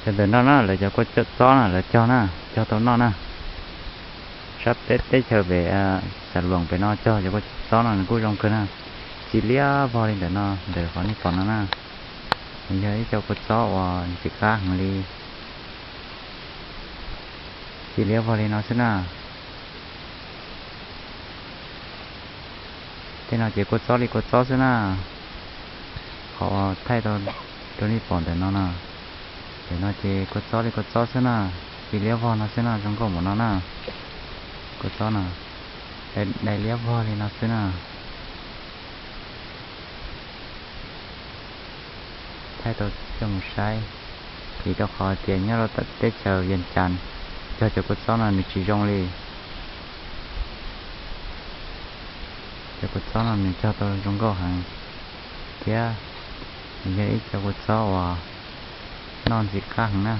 Ntawm no na, lawv cov kua txob na, lawv cog na, cog tau noj na. Sab peb teb chaws pem, Xav Loos pem no cog cov kua txob no nws kuj zoo kawg na. Txi liab vog li ntawm no, ntawm qhov nej pom no na. Nws yog ib co kua txob uas ntxim qab heev li. Txi liab vog li no xwb na. Tej no ces kua txob li kua txob xwb na. Qhov uas thaij tau rau nej pom ntawm no na, ntawm no ces kua txob li kua txob xwb na. Txi liab vog no xwb na, zoo nkauj npaum no na. Kua txob no, dai liab vog li no xwb na. Thaij tau coj mus saib, vim rau qhov tias nyob rau teb chaws Vias Cas cog cov kua txob no nws tsis zoo li. Cov kua txob no nws cog tau zoo nkauj heev, thiab nws yog ib co kua txob uas noj ntxim qab heev na.